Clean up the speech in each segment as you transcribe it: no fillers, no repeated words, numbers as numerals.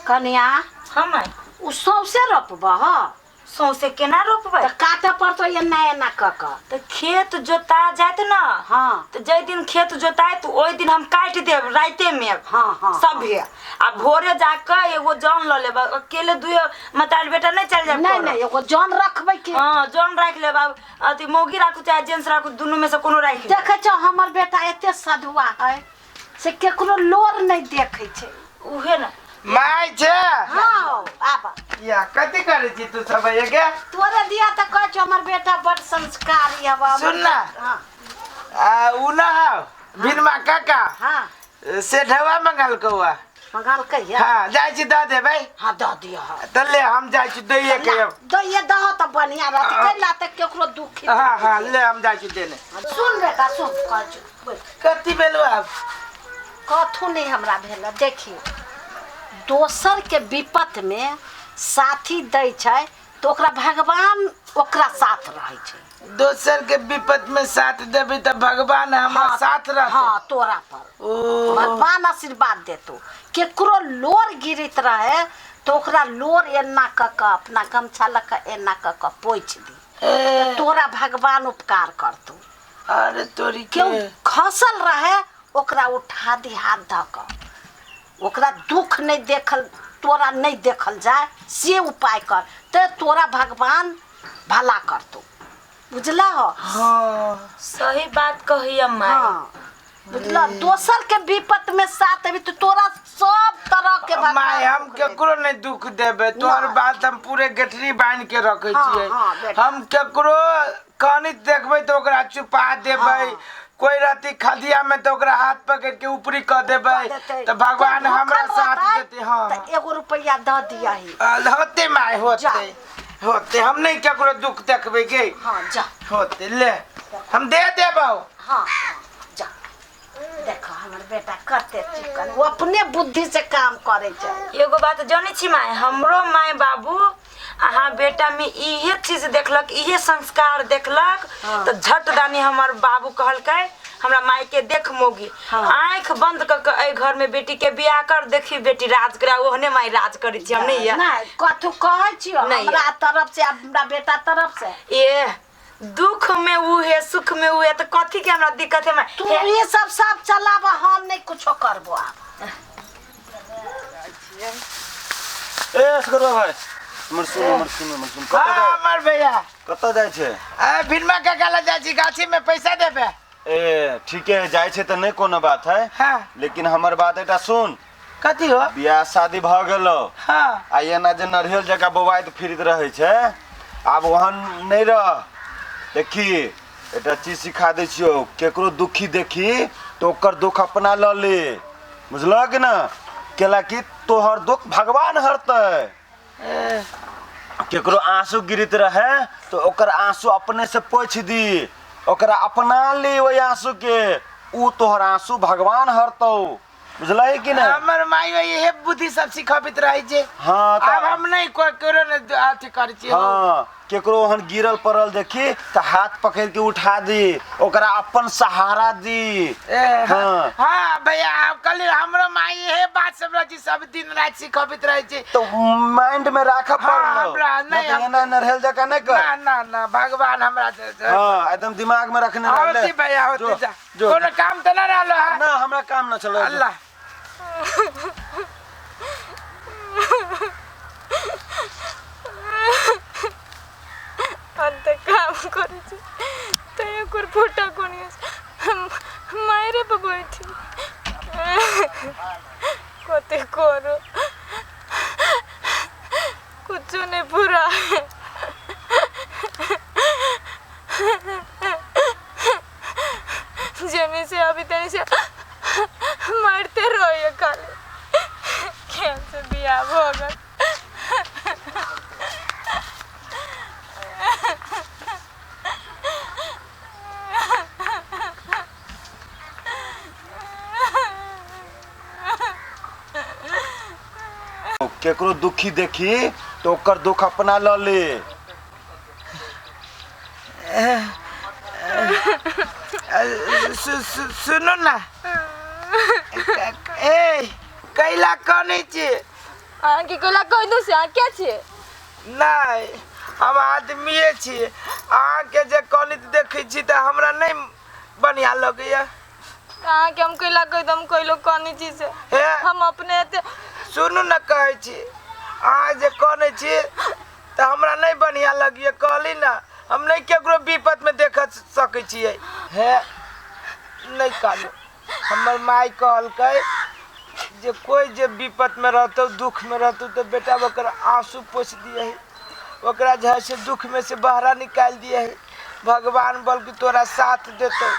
कनिया हाँ my oh सौंसे रोपबह सौंसे केना रोपबै तऽ काटऽ पड़तौ एना एना कऽ कऽ तऽ खेत जोता जायत ना हाँ तऽ जाहि दिन खेत जोतायत ओहि दिन हम काटि देब राइते में हाँ हाँ सभे आ भोरे जाके एगो जन लऽ लेब अकेले दुए मतार बेटा नहीं चल जाए नहीं नहीं एगो जन रखबै के हाँ जन राख लेब आब अथी मौगी राखू चाहे जेंट्स राखू दुनू में से कोनो राखि लेब देखै छौ हमर बेटा एते सधुआ है से केकरो लोर नहीं देखै छै उहे ना माय छै हाँ आब या कथी करै छी तू सब ये के तोरे दिया तऽ कहै छौ हमर बेटा बड़ संस्कारी हवा सुन ना। हाँ आ उ ना हौ बिनमा काका हाँ सेठवा मंगल कौआ मंगालकै या हाँ जाइ छी दऽ देबै हाँ दऽ दिअ हाँ तऽ ले हम जाइ छी दैये के आयब। दैये दह तऽ बढ़िया रहत कैला तऽ केकरो दुखी हाँ हाँ ले हम जाइ छी देने सुन बेटा सुन कहै छौ बैठ। कथी भेलो आब कथू नहि हमरा भेल देखी दोसरके विपतमे साथी दै छै तऽ ओकरा भगवान ओकरा साथ रहै छै दोसर के विपत में साथ देबै तऽ भगवान हमरा हाँ, साथ रहतै हाँ तोरा पर ओ भगवान आशीर्वाद देतो केकरो लोर गिरैत रहे तऽ ओकरा लोर एना कऽ कऽ अपना गमछा लऽ कऽ एना कऽ कऽ पोछि दी ए, तोरा भगवान उपकार करतौ अरे तोरी के केओ खसल रहे ओकरा उठा दी हाथ धऽ कऽ ओकरा दुख नहि देखल तोरा नहि देखल जाय से उपाय कर तऽ तोरा भगवान भला करतौ बुझला हो हाँ सही बात कही अम्मा हाँ बुझला दोसर के विपत में साथ अभी तो तोरा सब तरह के भगवान माय हम दुख देतौ। केकरो नहीं दुख देबे तोहर नहीं। बात हम पूरे गठरी बांध के रखे हाँ, छियै हाँ, बेटा। हम केकरो कनित देखबै तऽ ओकरा छुपा देबै हाँ। कोई रहती खदिया में तऽ ओकरा हाथ पकड़ के ऊपरी कऽ देबै कऽ देतै। तऽ भगवान कोई हमरा भूखल साथ रहतै देते हाँ तऽ एगो रुपैआ दऽ दियही होते माय जा। होते होते हम नहीं केकरो दुख देखबै गे हाँ जा होते ले हम दे देबौ हाँ हाँ, जा देखो हमर बेटा कते चिकन वो अपने बुद्धि से काम करे छै एगो बात जानै छी माय हमरो माय बाबू अहाँ बेटा में इहे चीज देखलक इहे संस्कार देखलक हाँ। तऽ झट दानी हमर बाबू कहलकै हमरा माय के देख मोगी हाँ। आँखि बंद कऽ के एहि घर में बेटी के बियाह कर देखी बेटी राज करे ओहने माय राज करै छी हम नहीं या नहीं कथू कहै छियो नहीं। हमरा तरफ से हमरा बेटा तरफ से ए दुख में ऊ है सुख में ऊ है तो कथी के हमरा दिक्कत है माय तू ये सब सब चलाब हम नहीं कुछो करबो आब ए असगरबा भाई हमर सुन हमर सुन हमर सुन कतऽ हाँ जाइ अमर भैया कतऽ जाइ छै ए भिनमा काका लग जाइ छी गाछी में पैसा देबे ए ठीके है जाइ छै तऽ नहि कोनो बात है हाँ लेकिन हमर बात एकटा सुन कथी हो बियाह शादी भऽ गेलो हाँ आ एना जे नरियल जकाँ बौआइत फिरैत रहै छै आब ओहन नहि रह देखी एकटा चीज सिखा दै छियौ केकरो दुखी देखी तऽ ओकर दुख अपना लऽ ले बुझलह कि ना केला कि तोहर दुख भगवान हरतै केकरो आंसू गिरैत रहे तऽ ओकर आंसू अपने से पोछि दी ओकरा अपना ली ओहि आंसू के ऊ तोहर आंसू भगवान हरतौ बुझलही कि नहि हमर माई इहे बुद्धि सब सिखबैत रहै छै हाँ आब हम नहीं कोई ककरो ने अथी करै छियै हाँ केकरो ओहन गिरल पड़ल देखी तऽ हाथ पकड़ के उठा दी ओकरा अपन सहारा दी ए, हाँ। हाँ भैया आब कल हमरो माई इहे बात सब रहै छै सब दिन राति सिखबैत रहै छै तो माइंड में राखऽ हाँ, पड़लो हमरा नहीं नहीं, तऽ हम- एना नरहेल जकाँ नहीं कर ना ना ना भगवान हमरा से- से- हाँ एकदम दिमाग में रखने रह ले। होती भैया होती जो जा जो कोनो काम तऽ ना रहलो है ना हमरा काम न चलो अल्लाह अन्त काम करै छी तै ओकर फोटो कोनी मायरे पर बैठी कते करो कुछो नहीं पूरा जेने से अभी तेने से मारते रहिए खाली केहन से बियाह भऽ गेल केकरो दुखी देखी तो ओकर दुख अपना लऽ ले सुनू ना ए कैला कनै छी अहाँके कैला कहि दू से अहाँ के छियै? नहि, हम आदमिए छी। अहाँके जे कनैत देखै छी तऽ हमरा नहि बढ़िआँ लगैया। अहाँके हम कैला कहि दू हम कैलो कनै छी से? हे, हम अपने एते सुनू ने, कहै छी अहाँ जे कनै छी तऽ हमरा नहि बढ़िआँ लगैया। कहली ने, हम नहि केकरो विपदमे देख सकै छियै। हे, नहि कानू। हमर माय कहलकै जे कोइ जे विपदमे रहतौ, दुखमे रहतौ, तऽ बेटा ओकर आंसू पोछि दियही, ओकरा जे है से दुखमे से बहरा निकालि दियही, भगवान बल्कि तोरा साथ देतौ।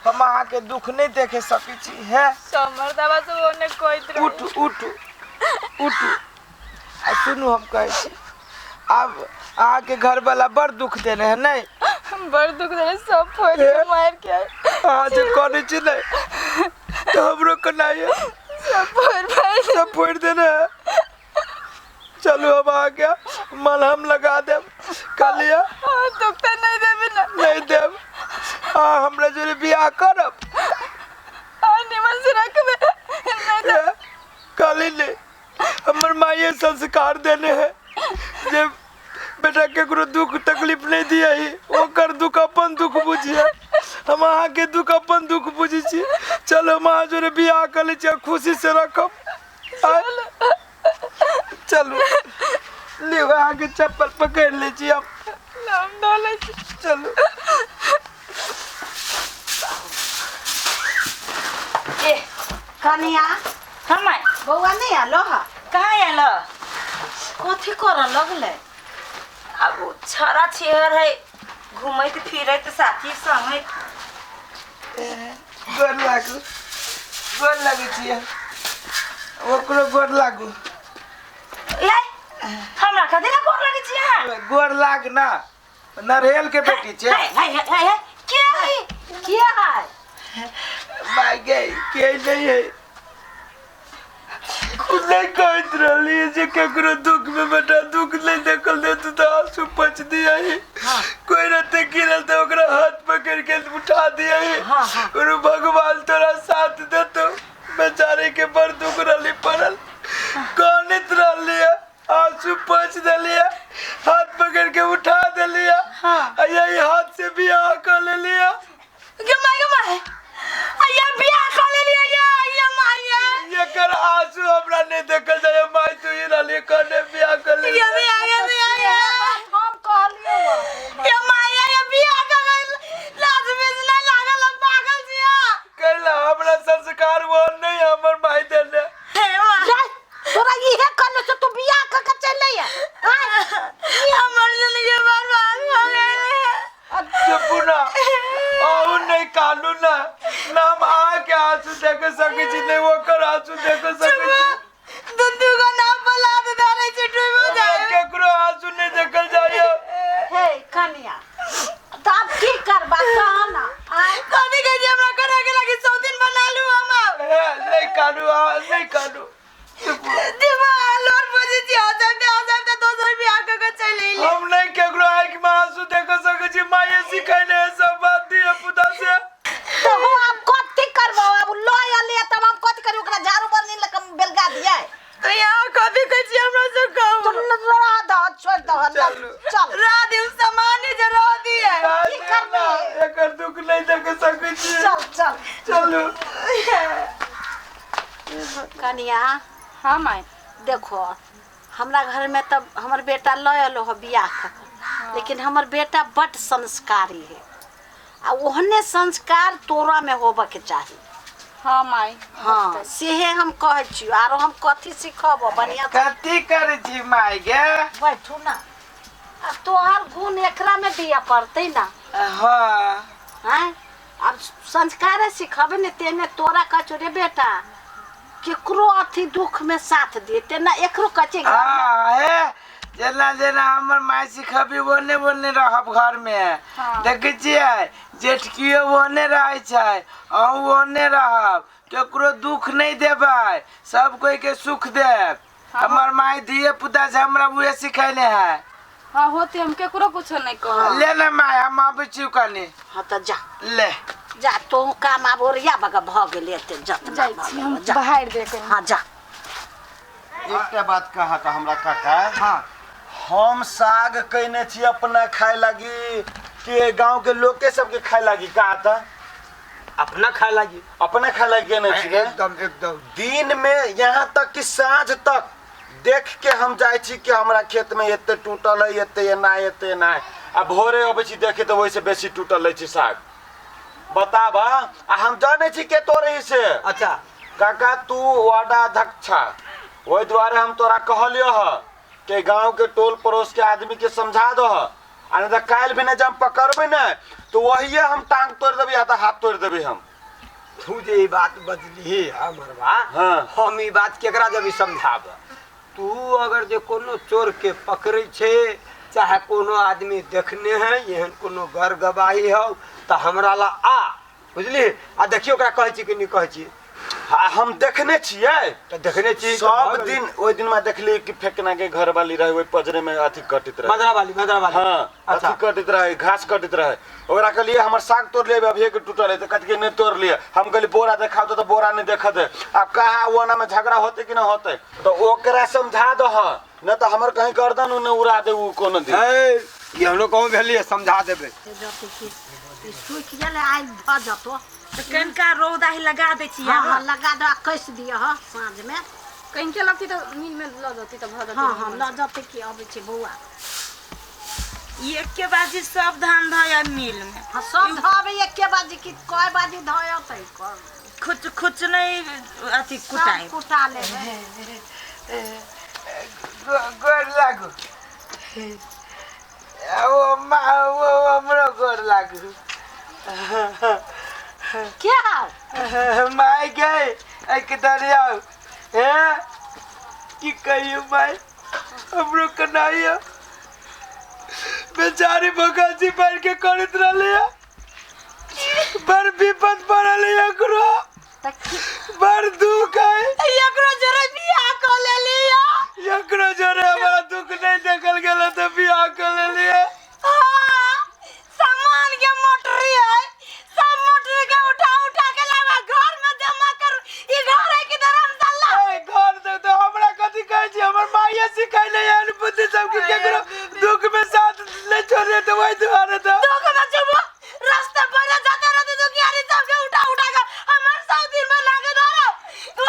हम अहाँके दुख नहि देखे सकै छी। हे, सब मर्दाबा सब ओने कहैत रहे। उठू उठू उठू आ सुनू, हम कहै छी, आब अहाँके घरवाला बड़ दुख देने है नहि? बड़ दुख देने, सब फोड़ के मार के। अहाँ जे करै छी ने तऽ हमरो कोनाइए। सब फोड़ मार, सब फोड़ि देने है। चलू, हम अहाँके मलहम लगा देब। कहलियै हाँ, दुख तऽ नहीं देबी ना? नहि देब। अहाँ हमरा जोरे बियाह करब? हाँ, निमन से रखबे नहीं तो। कहली नहि, हमर माइए संस्कार देने है जे बेटा केकरो दुख तकलीफ नहि दियही, ओकर दुख अपन दुख बुझिए। हम अहाँके दुख अपन दुख बुझै छी। चलो, हम अहाँ जोरे बियाह कर लै छी आ खुशी से रखब। आय, चलू, लियौ, अहाँके चप्पल पकड़ि लै छी हम। हम धो लै छी। चलू। ए। कनिया। हाँ माय। बौआ नहीं आलो हा? कहाँ आयल? कथी करऽ लगलै? अब उ छड़ा छेहर है, घूमैत फिरैत साथी संगैत। गोर लागू, गोर लागै छियै। ओकरो गोर लागू। ए, हमरा कथी ला गोर लगै छी अहाँ? गोर लाग ना, नरहेल के बेटी छै। हे हे हे हे, के है? के है? माय गे, के नहीं है? नहीं कहत रहली जे केकरो दुख में बेटा दुख नहीं देखल दे तू, तो आंसू पोंछ दिया ही। कोई रहते गिरल तो ओकरा हाथ पकड़ के उठा दिया ही। और भगवान तोरा साथ देतो। बेचारे के बड़ दुख रहली, पड़ल कानित रहली, आंसू पोंछ देलिया, हाथ पकड़ के उठा देलिया। आ यही हाथ से बियाह कर लेलिया। गे माय, गे माय, अय्या बियाह कर लेलियै ये? अय्या माय, एकर आंसू हमरा नहीं देखल जाय। माय, तू ही रहली कने बियाह कर ये लेलिया। बियाह, ये बियाह, ये हम कहलियै। ये माय, ये बियाह कर गेल, लाज बीज नहीं लागल, हम पागल छियै। कैला हमरा संस्कार वो नहीं हमर माय देने। Hey my. रे, तोरा इहे कहले से तू बियाह कऽ के चललै हमर जिंदगी बर्बाद हो गेल। चुप ना, अहू नहीं कानू ना। ना हम अहाँके आंसू देख सकै छी, नहीं ओकर आंसू देख सकै छी। दू दू गो नाम बोला दे धरे छै, डूबो हमरा जाए। केकरो आंसू नहीं देखल जाय। हे कनिया, तऽ आब की करबा, कह ना आय? कथी कहै छी, हमरा करे के लागी 100 दिन बना लू हम आब। हे, नहीं कानू, अहाँ नहीं कानू। दिमा लोर बजे छी, हसब हसब तऽ दोसर बियाह कऽ के चलि अयली। हम नहीं केकरो आँखि में आंसू देख सकै छी। माये सिखैने है सब बात धिया पुता से। तऽ हो, आब कथी करबो? आब लऽ अलियै तब हम कथी करी? ओकरा झाड़ू बरनी लऽ कऽ बेलगा दियै? तऽ यहाँ कथी कहै छी, हमरा से तू कहू। रह दह, छोड़ि दह। चलू। चल। रह दिउ, सामान जे रह दिए। की करबै? एकर दुख नहीं देख सकै छी। चल चल। चलू। कनिया। हाँ माय। देखो, हमरा घर में तब हमर बेटा लऽ एलो ह बियाह कऽ के, लेकिन हमर बेटा बड्ड संस्कारी है आ ओहने संस्कार तोरा में होबऽ के चाही। हाँ माय। हाँ, सेहे हम कहै छियौ। आरो हम कथी सिखब बढ़िआँ से? कथी करै छी माय गे? बैठू ना। आ तोहर गुण एकरा में दिअ पड़तै ना। हाँ। आँय, आब संस्कारे सिखबे ने, तेने तोरा कहै छौ रे बेटा, केकरो अथी दुख में साथ दे, तेना एकरो कहै छै। हाँ, हे, जेना जेना हमर माय सिखबी ओने ओने रहब घर में। देखै छियै, जेठकियो ओने रहै छै, अहूँ ओने रहब। केकरो दुख नहि देबै, सब कोई के सुख देब। हमर माय धिये पुता से हमरा उहे सिखैले है। हाँ, होते, हम केकरो कुछो नहीं कहब। ले ने माय, हम आबै छी कनी। हाँ, तऽ जा। ले। जा, तोहू काम आब ओरिया बगा भऽ गेलै एते जतना जाइ भऽ छी गेलौ, हम। जा। बाहर दे कनी। हाँ, जा। एकटा बात कहा तऽ हमरा काका। हाँ। हम साग कयने छी अपना खाय लागी कि गांव के लोके सबके खाय लागी? का तऽ अपना खाए लागी। अपना खाय लागी केने छी ने? एकदम एकदम। दिन में यहाँ तक कि साँझ तक देख के हम जाइ छी कि हमरा खेत में एते टूटल है, एते एना एते एना है। आ भोरे अबै छी देखे तऽ ओहिसँ बेसी टूटल रहै छै साग। बताब आ हम जानै छी के तोड़े से। अच्छा। काका तू वार्डा अध्यक्ष छा, ओहि दुआरे हम तोरा कहलियो ह कि गांव के टोल पड़ोस के आदमी के समझा दो ह, आ नहीं तऽ काल्हि भी जे हम पकड़बै ने तो वही हम टांग तोड़ देबै या तऽ हाथ तोड़ देबै हम। तू जे ई बात बजलिही हमरबा। हाँ। हम ई बात केकरा जब समझाब? तू अगर जे कोनो चोर के पकड़ै छै चाहे कोनो आदमी देखने है एहन कोनो गर गवाही हौ तऽ हमरा ला आ, बुझली? आ देखियो ओकरा कहै छी कि नहि कहै छी। हाँ, हम देखने छियै। तऽ देखने छी तऽ सब भऽ गेलै। दिन ओहि दिन में देखली कि फेकना के घर वाली रहे ओहि पजरे में अथी कटैत रहे। मदरा वाली, मदरा वाली। हाँ। अच्छा। अथी कटैत रहे, घास कटैत रहे। ओकरा कहलिए हमर साग तोड़ लिए अभी के टूटल है, तऽ कहत कि नहीं तोड़ लिए। हम कहली बोरा देखाओ तो बोरा नहीं देखत है। अब कहा ओना में झगड़ा होते कि नहीं होते, तो ओकरा समझा दो न तो हमर कहीं गर्दन उने उड़ा दे उ कोनो दिन। है, ई हमरो कहूँ भेलिए समझा देबै। जते कि ई सूखि गेलै आइ भऽ जतो। तऽ कनिका रौदा ही लगा दै छी। हाँ हाँ, लगा दो आ कसि दिअ ह साँझ में। कनिके लगती तऽ मिल में लऽ जती तऽ भऽ जती। हाँ हाँ, लऽ जते कि अबै छै बौआ। एके बाजी सब धान धोया मिल में। हाँ, सब धोबे एके बाजी कि कय बाजी धोयतै? खुच खुच नहीं अथी कुटाई। सब कुटा लेबै। गोर लागू ओ मा, ओ हमरो गोर लागू। के हौ? माय गे, एक दरियाव हे की कहियो माय, हमरो कनाइया बेचारी भोगाजी बैठ के करैत रहले है। बड़ विपद पड़ल है एकरो। तऽ की बड़ दुख है। एकरो जरे बियाह कऽ लेलिया। एकरो जोरे हमरा दुख नहीं देखल गेल तऽ बियाह कऽ लेलियै। हाँ, सामान के मोटरी है, सब मोटरी के उठा उठा के लावा घर में जमा कर। ई घर है कि धर्मशाला? ए, घर दे तो हमरा कथी कहै छी? हमर माइये सिखैले एहन बुद्धि सब कि केकरो दुख में साथ नहीं छोड़े, तऽ वही दुआरे तऽ दुख में जब रास्ते पर जाते रहते दुखियारी सबके उठा उठा के हमर सौ दिन में लागे धरो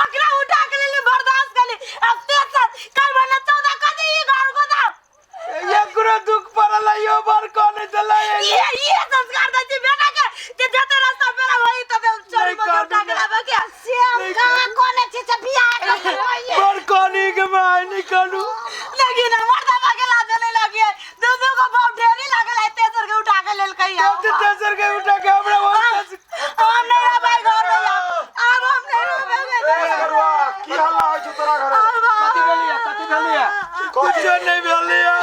ओकरा उठा के लेली, बर्दाश्त कर ली। अब तेसर कल बना 14 कर दे ई घर को दाम। एकरो दुख पड़ल है, यो बार कौन चला है? ये संस्कार दै छी बेटा के जे जते रास्ता पेरा वही तबे चोरी नहीं में उठा के कानू। लाबे के। से हम कहाँ कोने छी से बियाह कऽ लेबै? बड़ कौनी के माय नहीं कानू। लेकिन हमर दबा के लाज नहीं लगी है, दू दू को बहुत ढेरी लागल है, तेसर के उठा के लेलकै है। तब तो तेसर के उठा के हमरा वहाँ हम नहीं रहबै घर में, आब हम नहीं रहबै ए घरवा, की हल्ला होइ छौ तोरा घरे? कथी भेलिए? कथी भेलिए? कुछो नहीं भेलिए।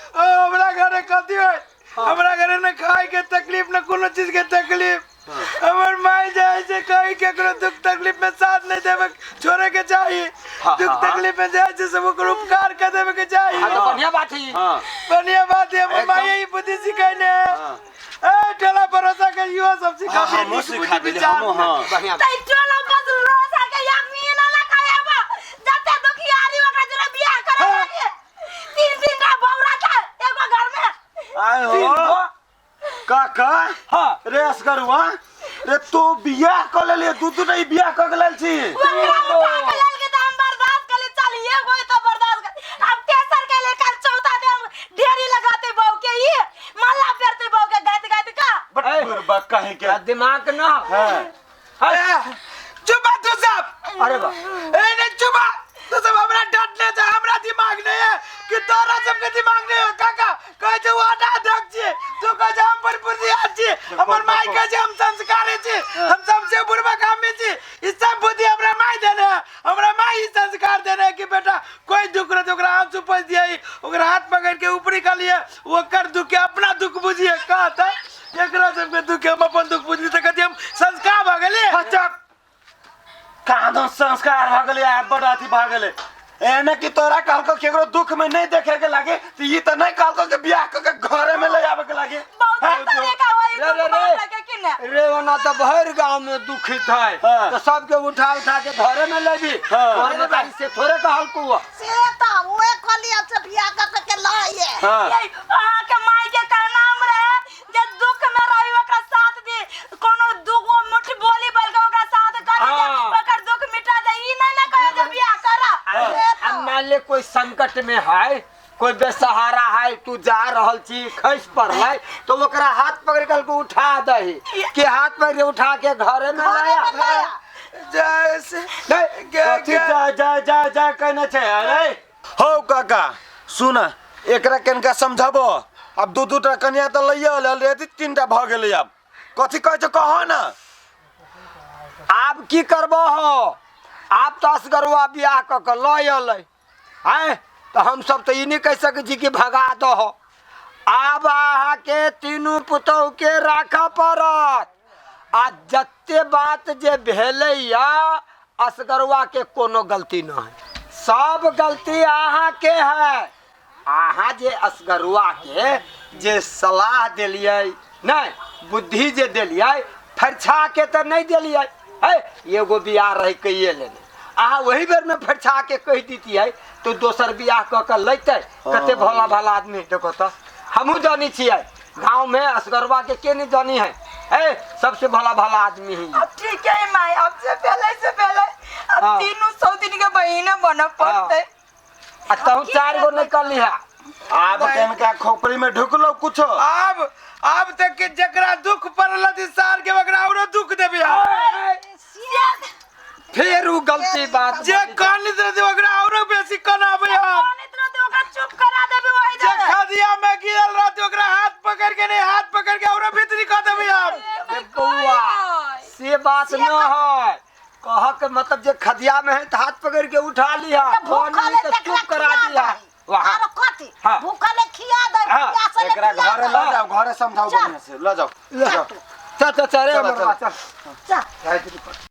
ओ, हमरा घरे कथी होय? हमरा घरे न खाए के तकलीफ न कोनो चीज के तकलीफ। हमर माय जाय छै कहीं केकरो दुख तकलीफ में साथ नहीं देवे छोड़े के चाही। दुख तकलीफ में जाय छै सब ओकर उपकार कर देवे के चाही। हाँ, तो बढ़िया बात है। हाँ। बढ़िया बात है, हमर एकदम। माय यही बुद्धि सिखैले है। ए टोला पड़ोसा के युवा सब सिखाबे हाँ, हमहूँ नीक सिखा बुद्धि देली, विचार। हमहूँ, हाँ। बढ़िया। तै टोला बस रोसा के आदमी एना लखायाबा जते दुखियारी ओकरा जरा बियाह करे लागे। तीन तीन टा बौरा था एगो घर में। आय हो काका। हाँ। रे असगरुआ रे, तू बियाह कऽ लेलिए? दू दू टा ई बियाह कऽ के लेल छी? ओकरा उठा के लेल के तऽ हम बर्दाश्त कर ले, चल एगो है तो बर्दाश्त कर। अब तेसर के ले कल चौथा दे हम ढेरी लगाते बहू के, ई माला फेरते बहू के गाइत गाइत का। बट बुरबक कहीं के। दिमाग न। हाँ। ए, चुप तू सब। अरे वाह। ए नहीं चुप तू सब, हमरा डांटने छै हमरा दिमाग नहीं है कि तोरा सबके दिमाग नहीं है? काका कहै छै वार्डा अध्यक्ष छी, तू कहै छै हम बड़ बुद्धियार छी, हमर माय कहै छै हम संस्कारी छी, हम सबसे बुढ़बा कामी छी। ई सब बुद्धि हमरा माय देने है, हमरा माय ई संस्कार देने है कि बेटा कोई दुख रहे ओकरा आंसू पोछि दिए, ओकरा हाथ पकड़ के ऊपरी कर लिए, ओकर दुख के अपना दुख बुझिए। कहता एकरा सबके दुख के हम अपन दुख बुझली तऽ कहती हम संस्कार भऽ गेली। अच्छा, कहाँ दन संस्कार भऽ गेलै आ बड़ अथी भऽ गेलै। एने कि तोरा कहलको केकरो दुख में नहीं देखे के लागे त ई त नहीं कहलको कि बियाह क के घरे में ले आवे के लागे। बहुत तरीका होई रे, रे, दुख रे। लगे कि ना। रे ओना तऽ भरि गाँव में दुखित है हाँ। तऽ सबके उठा उठा के घरे में लेबी। हाँ। घर में तारी से थोड़े कहलकू हुआ। से तऽ उहे कहलियै से बियाह कऽ के लइए। हाँ। ये अहाँ के माई के कहनाम रहे जे दुख में रही ओकरा साथ दी, कोनो दुगो मुठ बोली बोल के ओकरा साथ कर दे, हाँ। ओकर दुख मिटा दे, ई नहीं ना कहे जे बियाह करा। अब मान ले कोई संकट में है, कोई बेसहारा है, तू जा रहल छी खसि पड़लै तो ओकरा हाथ पकड़ के उठा दही कि हाथ पकड़ के उठा के घरे में लाया। जय से नहीं, कथी जा जा जा जा कहने छै? अरे हौ काका सुन, एकरा कनिका समझाबो। अब दू दू टा कनिया तऽ लैये अलरेडी 3 टा भऽ गेलै। आब कथी कहै छै कह न। आब की करबो हो, आब तऽ असगरुआ बियाह कऽ के लऽ अयलै आँय, तऽ हमसब तऽ ई नहि कहि सकै छी कि भगा दहो। आब अहाँके तीनू पुतहुके राखऽ पड़त आ जते बात जे भेलैया असगरुआ के कोनो गलती नहि है, सब गलती अहाँके है। अहाँ जे असगरुआ के जे सलाह देलियै नहि, बुद्धि जे देलियै, फरिछा के तऽ नहि देलियै है। एगो बियाह रहि कहिए लेने अहाँ ओही बेरमे फरिछा के कहि दितियै तऽ दोसर बियाह कऽ के लैतै। कते भोला भाला आदमी देखो तऽ, हमहूँ जानी छियै गाँवमे असगरुआ के के नहीं जानी है, है सबसे भला भला आदमी है। अब ठीक है माई, अब से पहले अब हाँ। तीनों 100 दिन के बहिना बन पड़ते। आ तहु 4 गो निकल लिहा। आब कनिका खोपड़ी में ढुकलो कुछो। आब आब तक के जकरा दुख पड़ल हति सार के ओकरा औरो दुख देबी हम। फेर उ गलती बात जे कानित रहती ओकरा औरो बेसी कनाबै हम। कानित रहती ओकरा चुप करा देबी वही जे जगह। खदिया में गिरल रहती ओकरा हाथ पकड़ के नहीं, हाथ पकड़ के औरो भीतरी कऽ देबी हम। बौआ से बात न है, कह के मतलब जे खदिया में है तो हाथ पकड़ के उठा लिया, भूखल तो चुप करा दिया। वहाँ आरो कथी? हाँ। भूखल खिया दे, हाँ। प्यासल एकरा खिया घरे दे। ल जाओ, घरे समझाओ बढ़िया से ल जाओ। चल चल चल रे चल, मरवा, चल। चल। चल।